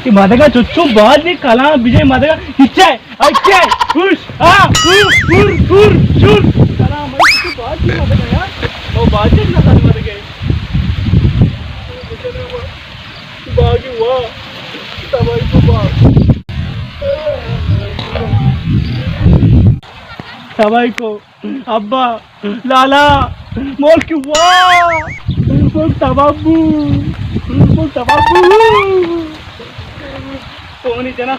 کہ مدگا چچو باز نی کلام بجے مدگا ہچے، اچے، اوش، آ، اور، اور، اور، شور۔ کلام بھائی چچو باز نی مدگا یار۔ او باز نی مدگا۔ باغی وا۔ تباہی کو باغ۔ تباہی کو۔ ابا، لالا، ملک وا، ملک تباہ بو، ملک تباہ بو۔ فونی جنا۔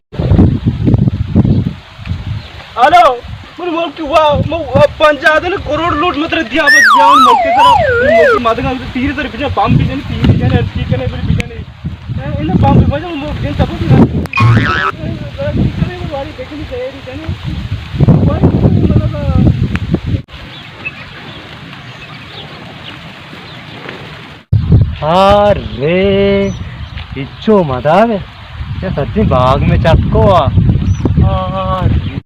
ہلو، من ملک وا، من پنجاہ دن کروڑ لوٹ متر دیا بس جان ملک سرا، ملک مدگا تیر سر بجا بم بجن، تیر بجن، ہر چیز کنے بجن۔ ارے، ہچو مدار، یا سچی باغ میں چتکو آ۔ ارے۔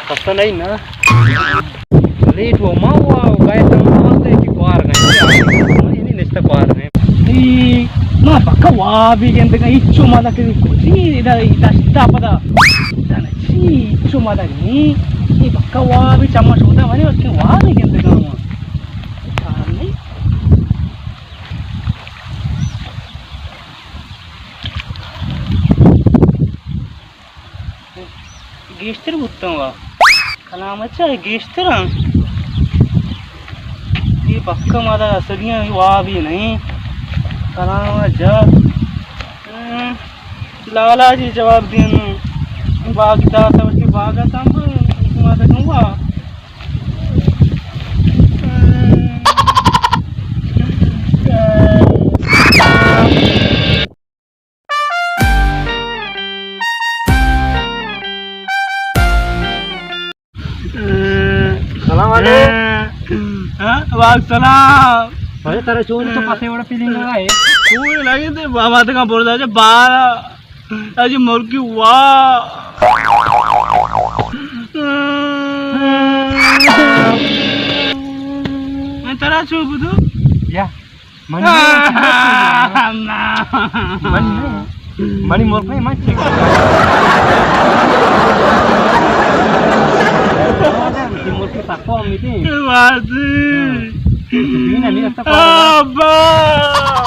خستہ نہیں نا۔ لیٹ ہو ما ہوا، گئے تم آتے کہ کوار نہیں۔ نہیں، نہیں، نشتہ کوار نہیں۔ ای، ما پکا وابی گندگا، ہچو مادا کہ کجی ادا دشتا پدا۔ دانا چی، ہچو مادا نہیں۔ ای پکا وابی چما شودا، منی وقت وابی گندگا ما۔ نہیں۔ گیشتر بوتاں وا۔ کلام اچھا گیشتر ہاں۔ یہ پکا مادا اصلیاں وابی نہیں۔ کلام جا۔ ہم، لالا جی جواب دین۔ باغ داتا وشی باغ سام مادا گوا۔ سلام علیکم۔ ہاں، وعلیکم سلام۔ بھائی، ترا چون تو پتے وڑا فیلنگ آئے؟ چون لگے تے بابا تکا بردا جا بارا۔ اجی مرگی وا۔ من ترا چون بدو؟ یا۔ منی، منی، منی ملک نہیں، من چیک۔ ملک تقوی میدی۔ واضح۔ ابا۔